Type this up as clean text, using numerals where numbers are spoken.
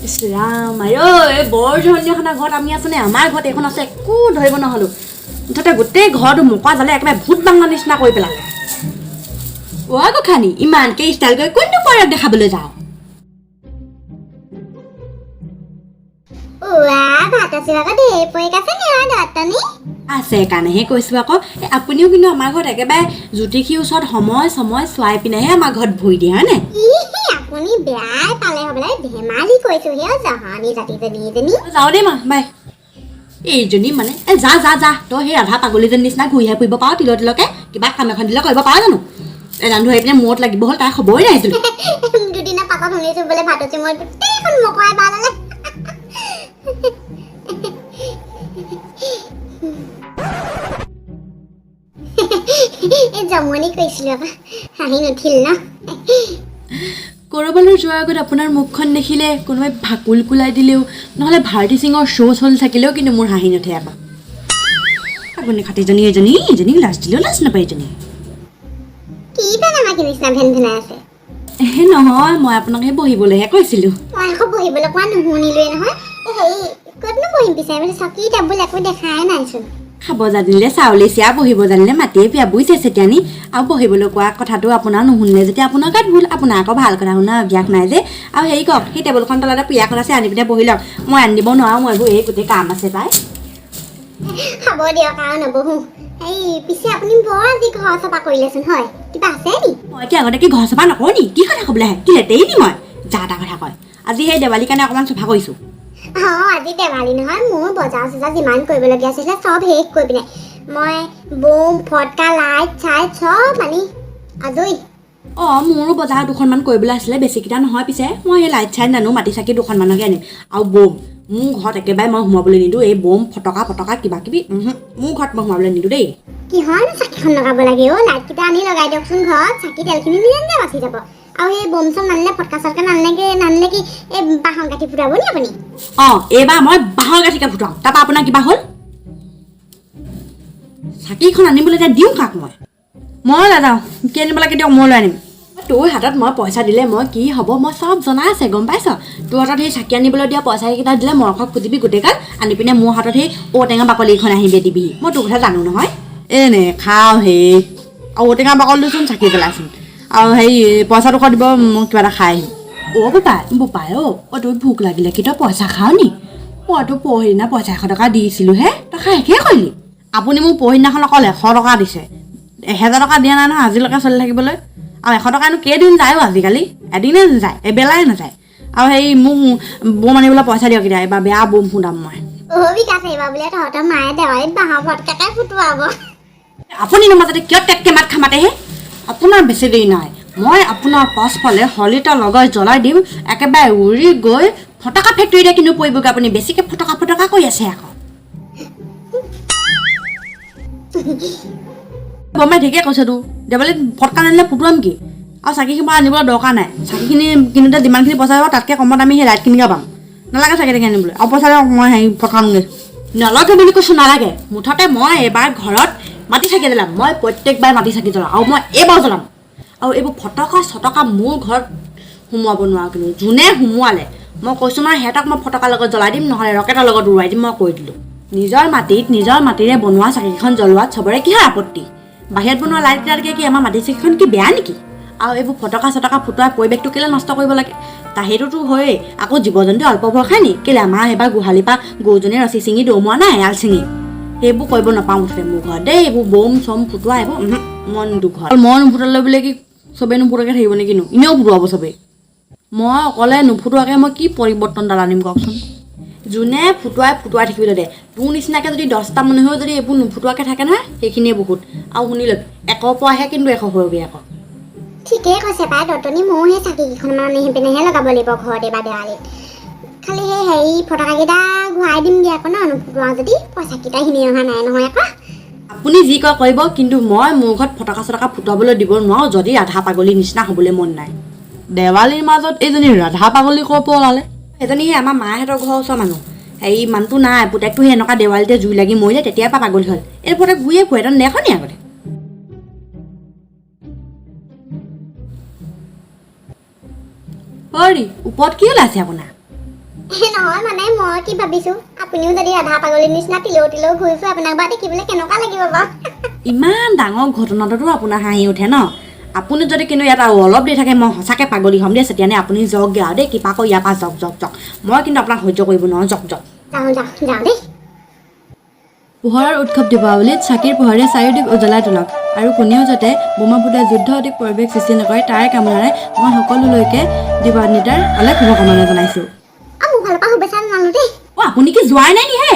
ইছ ৰাম, আই ঐ, এই বৰ জহনীয়াখনৰ ঘৰত আমি আছোনে আমাৰ ঘৰত এইখন আছে, একো ধৰিব নহ'লো। মুঠতে গোটেই ঘৰটো মোকোৱা জ্বলে একেবাৰে ভূত বাংলা নিচিনা কৰি পেলালে। অ' গোসানী, ইমানকে ষ্টাইল কৰি কোনটো পৰক দেখাবলৈ যাওঁ? উৱা, ভাত আছে আকৌ, ঢেৰ পইক আছে নি আৰু দত্তনী? আছে কাৰণেহে কৈছোঁ আকৌ। এই আপুনিও কিন্তু আমাৰ ঘৰত একেবাৰে জ্যোতিষীৰ ওচৰত সময় সময় চোৱাই পিনেহে আমাৰ ঘৰত ভৰি দিয়ে, হয়নে? ই, আপুনি বেয়াই পালে হ'বলা, ধেমালি কৈছোঁ হে, জহনী জাতিজনী এজনী। যাওঁ দেই মা, বাই। এইজনী মানে, এই যা যা যা, তই সেই ৰাধা পাগলীজনীৰ নিচিনা ঘূৰিহে ফুৰিব পাৰ তিল তিলকে, কিবা কাম এখন দিলে কৰিব পাৰ জানো? এডাল ধৰি পিনে মূৰত লাগিব হ'ল, তাই খবৰেই নাইছিল। দুদিনৰ পাছত শুনিছোঁ বোলে ভাতচি মই গোটেইখন মকৰাই পালালে। এই জমনি কৰিছিলোঁ আকৌ, হাঁহি নুঠিল ন? ক'ৰবালৈ যোৱাৰ আগত আপোনাৰ মুখখন দেখিলে কোনোবাই ভাকুল কোলাই দিলেও, নহ'লে ভাৰতী সিঙৰ শ্ব' চলি থাকিলেও কিন্তু মোৰ হাঁহি নুঠে আকৌ। আপুনি খাটিজনী এজনী, এজনীক লাজ দিলেও লাজ নাপায় এজনী। কি পেনামাকি নিচিনা ভেন ভেনাই আছে? হে নহয়, মই আপোনাক সেই বহিবলৈহে কৈছিলোঁ। মই আকৌ বহিবলৈ কোৱা নুশুনিলোৱে নহয়। এই হেৰি, ক'তনো বহিম পিছে? বোলে চকী টেবুল একো দেখাই নাইচোন। খাব জানিলে চাউলে চিয়া, বহিব জানিলে মাটিয়ে পিয়া, বুজিছে চেতিয়ানি? আৰু বহিবলৈ কোৱা কথাটো আপোনাৰ নুশুনিলে যেতিয়া আপোনাৰ গাত ভুল, আপোনাৰ আকৌ ভাল কথা শুনা অভ্যাস নাই যে। আৰু হেৰি কওক, সেই টেবুলখন তলতে পীৰাখন আছে, আনি পিনে বহি লওক। মই আনি দিব নোৱাৰোঁ, মই এইবোৰ এই গোটেই কাম আছে পাই। হ'ব দিয়ক, আৰু নবহোঁ। এই পিছে আপুনি বৰ আজি ঘৰ চফা কৰিলেচোন, হয় কিবা আছে নি? মই কি আগতে কি ঘৰ চফা নকৰোঁ নি? কি কথা ক'বলৈ আহে, কি লেতেৰি নি মই? যা এটা কথা কয়। আজি সেই দেৱালীৰ কাৰণে অকণমান চফা কৰিছোঁ। অঁ, আজি দেৱালী নহয়, মোৰ বজাৰ চজাৰ যিমান কৰিবলগীয়া আছিলে চব শেষ কৰি পিনে মই বোম ফটকা লাইট চাইট চব আনি আজৰি। অঁ, মোৰো বজাৰ দুখনমান কৰিবলৈ আছিলে, বেছিকেইটা নহয় পিছে। মই সেই লাইট চাইট নানো, মাটি চাকি দুখনমানকে আনিম। আৰু বোম মোৰ ঘৰত একেবাৰে মই সোমাবলৈ নিদিওঁ। এই বোম ফটকা ফটকা কিবা কিবি, মোৰ ঘৰত মই সোমাবলৈ নিদিওঁ দেই। কিহৰনো চাকিখন লগাব লাগে অ'? লাইটকেইটা আনি লগাই দিয়কচোন ঘৰত, চাকি তেলখিনি নিজে নিজে বাচি যাব। আৰু সেই বোম চোম নানিলে, ফটকা চটকা নানিলে কি এই বাঁহৰ গাঁঠি ফুটাব নি আপুনি? অঁ, এইবাৰ মই বাঁহৰ গাঁঠিকে ফুটাম। তাৰপৰা আপোনাৰ কিবা হ'ল? চাকিখন আনিবলৈ এতিয়া দিওঁ কাক মই? মই নাযাওঁ, কি আনিব লাগে দিয়ক, মই লৈ আনিম। তোৰ হাতত মই পইচা দিলে মই কি হ'ব মই চব জনা আছে, গম পাইছ? তোৰ হাতত সেই চাকি আনিবলৈ দিয়া পইচাকেইটা দিলে মৰখক খুজিবি গোটেইকাল, আনি পিনে মোৰ হাতত সেই ঔটেঙা বাকলিখন আহিবি দিবিহি। মই তোৰ কথা জানো নহয়। এনে খাওঁ সেই আৰু ঔটেঙা বাকলিটোচোন চাকি পেলাইচোন। আৰু হেৰি পইচা 200 দিব, মই কিবা এটা খাই আহিম। অ' বোপাই, বোপাই অ', অ' তোৰ ভোক লাগিলে কি তই পইচা খাওঁ নি? মইতো পৰহিদিনা পইচা 100 টকা দিছিলোঁহে, তই খাই শেষেই কৰিলি। আপুনি মোক পৰহিদিনাখন অকল 100 টকা দিছে, 1000 টকা দিয়া নাই নহয় আজিলৈকে চলি থাকিবলৈ। আৰু 100 টকানো কেইদিন যায় অ' আজিকালি? এদিনে নাযায়, এবেলাই নাযায়। আৰু হেৰি মোক বোম আনিবলৈ পইচা দিয়ক এতিয়া, এইবাৰ বেয়া বোম ফুটাম মই। অ' বিকাশ, এইবাৰ বোলে তহঁতৰ মায়ে দেৱালীত বাঁহৰ ফটকাকে ফুটুৱাব। আপুনি মাজতে কিয় টেটকে মাত খামাতেহে? আপোনাৰ বেছি দেৰি নাই, মই আপোনাৰ পাছফালে শলিতা লগাই জ্বলাই দিম, একেবাৰে উৰি গৈ ফটকা ফেক্টৰীতে কিন্তু পৰিবগৈ। আপুনি বেছিকৈ ফটকা ফটকা কৰি আছে আকৌ। বৰমাই ঠিকে কৈছে তো, দেৱালীত ফটকা নানিলে ফুটুৱাম কি? আৰু চাকিখিনি আনিবলৈ দৰকাৰ নাই, চাকিখিনি কিনোতে যিমানখিনি পইচা যাব তাতকৈ কমত আমি সেই লাইটখিনিকে পাম। নালাগে চাকি তাকি আনিবলৈ, আৰু পইচা দিয়ক, মই হেৰি ফটকা আনোগৈ। নালাগে বুলি কৈছোঁ, নালাগে। মুঠতে মই এইবাৰ ঘৰত মাটি চাকি জ্বলাম, মই প্ৰত্যেকবাৰ মাটি চাকি জ্বলাম আৰু মই এইবাৰ জ্বলাম। আৰু এইবোৰ ফটকা চটকা মোৰ ঘৰত সোমোৱাব নোৱাৰোঁ, কিন্তু যোনে সোমোৱালে মই কৈছোঁ নহয়, সিহঁতক মই ফটকাৰ লগত জ্বলাই দিম, নহ'লে ৰকেটৰ লগত উৰুৱাই দিম, মই কৈ দিলোঁ। নিজৰ মাটিত নিজৰ মাটিৰে বনোৱা চাকিখন জ্বলোৱাত চবৰে কিহৰ আপত্তি? বাহিৰত বনোৱা লাইটকেইটাতকৈ কি আমাৰ মাটি চাকিখন কি বেয়া নেকি? আৰু এইবোৰ ফটকা চটকা ফুটোৱাই পৰিৱেশটো কেলৈ নষ্ট কৰিব লাগে? তা সেইটোতো হয়েই, আকৌ জীৱ জন্তু অল্প ভয় খায় নি? কেলৈ আমাৰ এইবাৰ গোহালিৰ পৰা গৰুজনীয়ে ৰছী ছিঙি দৌৰ মৰা নাই, এৰাল ছিঙি? সেইবোৰ কৰিব নাপাওঁ মুঠতে মোৰ ঘৰত দেই। এইবোৰ বোম চোম ফুটোৱা এইবোৰ মই নিদিওঁ ঘৰত। মই নুফুটালে বোলে কি চবেই নুফুটাকৈ থাকিব নেকি কিনো? এনেও ফুটুৱাব চবেই। মই অকলে নুফুটোৱাকৈ মই কি পৰিৱৰ্তন ডাল আনিম কওকচোন? যোনে ফুটুৱাই ফুটুৱাই থাকিবলৈ দে। তোৰ নিচিনাকৈ যদি 10টা মানুহেও যদি এইবোৰ নুফুটোৱাকৈ থাকে নহয়, সেইখিনিয়ে বহুত। আৰু শুনি লবি, একৰ পৰাহে কিন্তু এশ হয়গৈ আকৌ। ঠিকেই কৈছে পাই দত্তনী, ময়ো সেই চাকিকেইখনমান আনি পিনেহে লগাব লাগিব ঘৰত এইবাৰ দেৱালীত। খালি সেই হেৰি ফটকাকেইটা ঘূৰাই দিমগৈ আকৌ ন, নুফুটোৱা যদি পইচাকেইটা কিনি অহা নাই নহয় আকৌ। আপুনি যি কয় কৰিব, কিন্তু মই মোৰ ঘৰত ফটকা চটকা ফুটুৱাবলৈ দিব নোৱাৰোঁ, যদি ৰাধা পাগলীৰ নিচিনা হ'বলৈ মন নাই। দেৱালীৰ মাজত এইজনী ৰাধা পাগলী ক'ৰ পৰা ওলালে? সেইজনী সেই আমাৰ মাহঁতৰ ঘৰৰ ওচৰৰ মানুহ। হেৰি মানুহটো নাই, পুতেকটো সেই এনেকুৱা দেৱালীতে জুই লাগি মৰিলে, তেতিয়াৰ পৰা পাগলী হ'ল। এই পুতেক ঘূৰিয়ে ফুৰে, তই নেদেখ নি আগতে? হৰি, ওপৰত কি ওলাইছে আপোনাৰ? নহয়, মানে মই কি ভাবিছো, আপুনিও যদি ৰাধা পাগলীৰ নিচিনা তিলৌ তিলৌ ঘূৰি ফুৰে, আপোনাক বাৰু দেখিবলৈ কেনেকুৱা লাগিব বাৰু? ইমান ডাঙৰ ঘটনাটোতো আপোনাৰ হাঁহি উঠে ন? আপুনি যদি কিন্তু ইয়াত আৰু অলপ দেৰি থাকে, মই সঁচাকৈ পাগলী হ'ম দেই। চেতিয়ানে, আপুনি যাওকগৈ আৰু দেই, কিবা কৰি ইয়াৰ পৰা যাওক, যাওক, যাওক। মই কিন্তু আপোনাক সহ্য কৰিব নোৱাৰোঁ। যাওক, যাওক। যাওঁ যাওঁ যাওঁ দেই। পোহৰৰ উৎসৱ দীপাৱলীত চাকিৰ পোহৰে চাৰিওদিশ উজ্বলাই তোলক আৰু কোনেও যাতে বোমা ফুটাই যুদ্ধ অধিক পৰিৱেশ সৃষ্টি নকৰে, তাৰে কামনাৰে মই সকলোলৈকে দীপান্বিতাৰ অলেখ শুভকামনা জনাইছোঁ। মোৰ ফালৰ পৰা শুভেচ্ছা জনালো দেই। অ', আপুনি কি যোৱাই নাই নি হে?